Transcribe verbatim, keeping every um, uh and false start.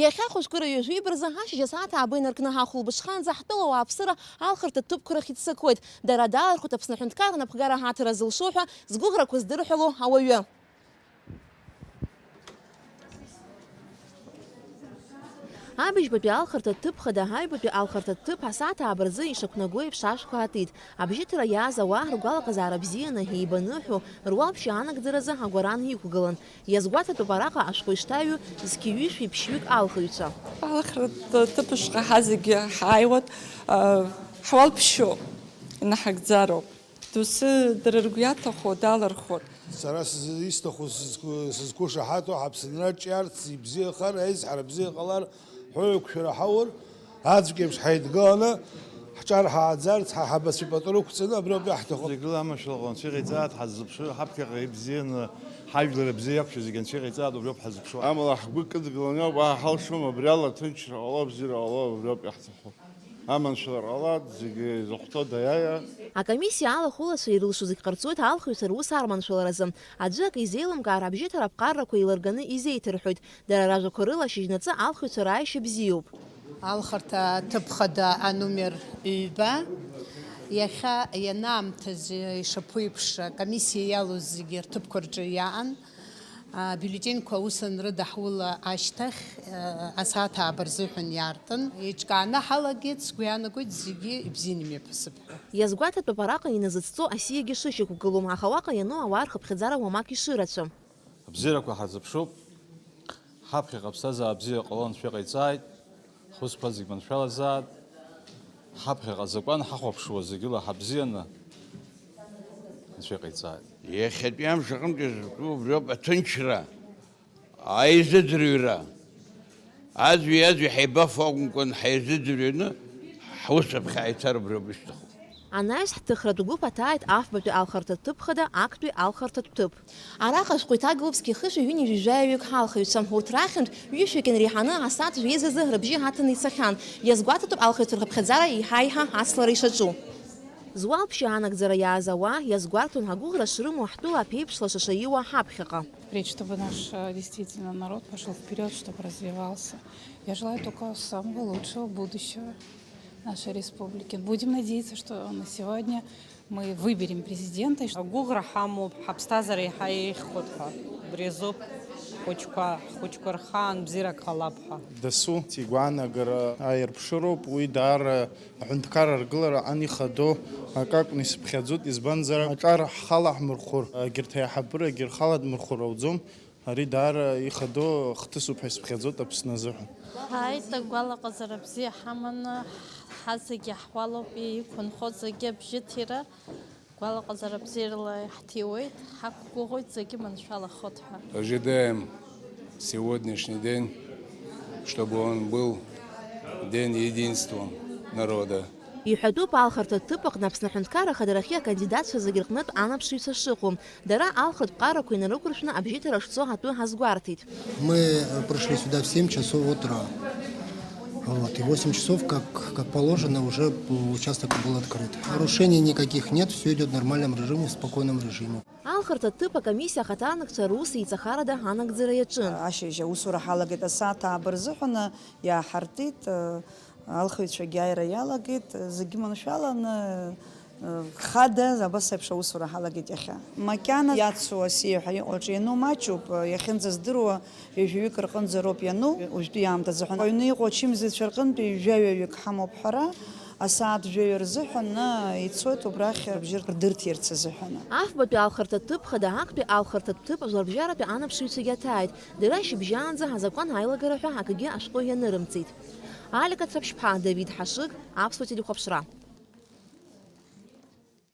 Иахьа ахәыҷқәа рҩажәи бырза ашьыжь асааҭ ааба инаркны ҳахәылбыҽхаанӡа ҳтәыла ауааԥсыра алхырҭатә ҭыԥқәа рахь иццакуеит. Дара далырхуеит Аԥсны аҳәынҭқарра анапхгара ҳаҭара зылшо ҳәа згәыӷрақәа здырҳәало ауаҩы. Абыжьбатәи алхырҭатә ҭыԥ хада, аҩбатәи алхырҭатә ҭыԥ асааҭ ааба рзы ишақәнаго еиԥш ашәқәа аатит. Абжьыҭара иааз ауаа ргәалаҟазаара бзианы, еибаныҳәо, руалԥшьа анагӡаразы агәаран иқәгылан. Иазгәаҭатәуп араҟа ашәҟәы ишҭаҩу зқьи ҩышәи ԥшьҩык алхыҩцәа. Алхратә ҭыԥ ашҟа ҳазегьы ҳааиуеит, ҳуалԥшьо инаҳагӡароуп. Доусы дара ргәы иаҭаху далырхуеит. Сара сзы исҭаху, сызқәу-, сызқәышаҳаҭу ҳаԥсынра ҿиарц, ибзиахар, аизҳара бзиа ҟалар, ҳәоуқәшәара ҳаур, аӡәк еиԥш ҳаидгыланы, ҳҿар ҳааӡарц, ҳа ҳабацәа пату рықәҵаны абри ауп иаҳҭаху. Зегь рыла аманшәалаҟа анцәа иҟаиҵааит, ҳаззыԥшу, ҳаԥхьаҟа ибзианы, ҳажәлар бзиа иақәшәо зегь анцәа иҟаиҵааит, убри ауп ҳаззыԥшу. Амала ҳгәы кыдгыланы уаҳа ҳалшом, абри ала ҭынчра ҟало, абзиара ҟало, убри ауп иаҳҭаху. Аманшәалара ҟалап, зегьы изыхәҭоу даиааи. Акомиссиа алахәылацәа ирылшо зегь ҟарҵоит алхыҩцәа рус арманшәаларазы. Аӡәы акы изеилымкаар, абжьыҭара аԥҟарақәа еилырганы изеиҭарҳәоит. Дара ражәақәа рыла шьыжьнаҵы алхыҩцәа рааишьа бзиоуп. Алхырҭа ҭыԥ хада аномер ҩба. Иахьа ианаамҭаз ишаԥу еиԥш, акомиссиа иалоу зегьы рҭыԥқәа рҿы иаан. Абиуллетеньқәа аус анрыдаҳула ашьҭахь, асааҭ ааба рзыҳәан иаартын. Еиҿкааны ҳалагеит, сгәы иаанагоит, зегьы ибзианы имҩаԥысып ҳәа. Иазгәаҭатәуп араҟа иназыцҵо асиагьы шышьақәгылоу, аха уаҟа иану ауаа рхыԥхьаӡара уамак ишырацәам. Абзиарақәа ҳазыԥшуп, ҳаԥхьаҟа аԥсҭазаара бзиа ҟало анцәа иҟаиҵааит, ҳусқәа зегь маншәалазааит, ҳаԥхьаҟа азакәан ҳахәаԥшуа зегьы лаҳа бзианы анцәа иҟаиҵааит. Иахьатәи амш аҟынтәи изтәу убриоуп аҭынчра, аизыӡырҩра. Аӡәи-аӡәи ҳаибафо акәымкәан, ҳаизыӡырҩраны ҳус аԥхьа ҳаицар убриоуп ишәҭаху. Анаҩс ҳҭыхратә гәыԥ аҭааит афбатәи алхырҭатә ҭыԥ хада, актәи алхырҭатә ҭыԥ. Араҟа ашәҟәы иҭагалоуп зқьи хышәи ҩынҩажәи жәаҩык ҳалхыҩцәа. Урҭ рахьынтә ҩышәҩык инреиҳаны асааҭ жәеизазы рыбжьы ҳаҭаны ицахьан. Иазгәаҭатәуп алхыҩцәа рхыԥхьаӡара еиҳа-еиҳа ацлара ишаҿу. Зуалԥшьа анагӡара иааз ауаа иазгәарҭон агәыӷра шрымоу ҳтәыла аԥеиԥш лашаша иуа ҳаԥхьаҟа. Впредь, чтобы наш, э, действительно народ пошёл вперёд, чтобы развивался. Я желаю только самого лучшего будущего нашей республики. Будем надеяться, что на сегодня мы выберем президента. Агәыӷра ҳамоуп, ҳаԥсҭазаара еиҳа еиӷьхоит ҳәа. Убри азоуп ҳхәыҷқәа, ҳхәыҷқәа рхаан бзиарак ҟалап ҳәа. Дасу игәаанагара аирԥшыроуп, уи даара аҳәынҭқарра аргылара аан ихадоу акы акәны исыԥхьаӡоит, избанзар, аҿар ҳхала ҳмырхәыр, егьырҭ аиҳабырагьы рхала дмырхәыр ауӡом. Ари даара ихадоу хҭысуп ҳәа исыԥхьаӡоит Аԥсны азыҳәан. Ҳааит, агәалаҟазара бзиа ҳаманы, ҳазегьы ҳуалуп, иқәынхо зегьы абжьыҭира, гәалаҟазара бзиарала иаҳҭиуеит, ҳақәгәыӷуеит зегьы маншәалахоит ҳәа. Ожидаем сегодняшний день, чтобы он был день единства народа. Иҳәатәуп алхырҭатә ҭыԥ аҟны Аԥсны аҳәынҭқарра ахадарахьы акандидатцәа зегьы рҟнытә анаԥшыҩцәа шыҟоу. Дара алхратә ԥҟарақәа инарықәыршәны абжьыҭара шцо атәы ҳазгәарҭеит. Мы, э, пришли сюда в семь часов утра. Вот, и в восемь часов, как, как положено, уже участок был открыт. Нарушений никаких нет, всё идёт в нормальном режиме, в спокойном режиме. Алхырҭатә ҭыԥ акомиссиа ахаҭарнакцәа рус еиҵахарада анагӡара иаҿын. Ашьыжь аусура ҳалагеит, асааҭ ааба рзыҳәан иааҳартит, э, алхыҩцәагьы аиааира иалагеит, зегьы маншәаланы, э, хада абас еиԥш аусура ҳалагеит иахьа. Макьана иацу асиа ҳәа иҟоу аҿы иану маҷуп, иахьынӡаздыруа ҩажәаҩык рҟынӡа роуп иану, уажәтәи аамҭазы ҳәа. Аҩны иҟоу ачымазаҩцәа рҟынтәи жәаҩаҩык ҳамоуп ҳара, асааҭ жәаҩа рзыҳәан ицоит убрахь абжьы рдырҭирц азыҳәан. Афбатәи алхырҭатә ҭыԥ хада, актәи алхырҭатә ҭыԥ жәларбжьаратәи анаԥшыҩцәагьы аҭааит. Дара шьыбжьаанӡа азакәан аилагара ҳәа акгьы ашәҟәы ианырымҵит. Алика Цаԥшьԥҳа, Давид Ҳашыг, Аԥсуа телехәаԥшра.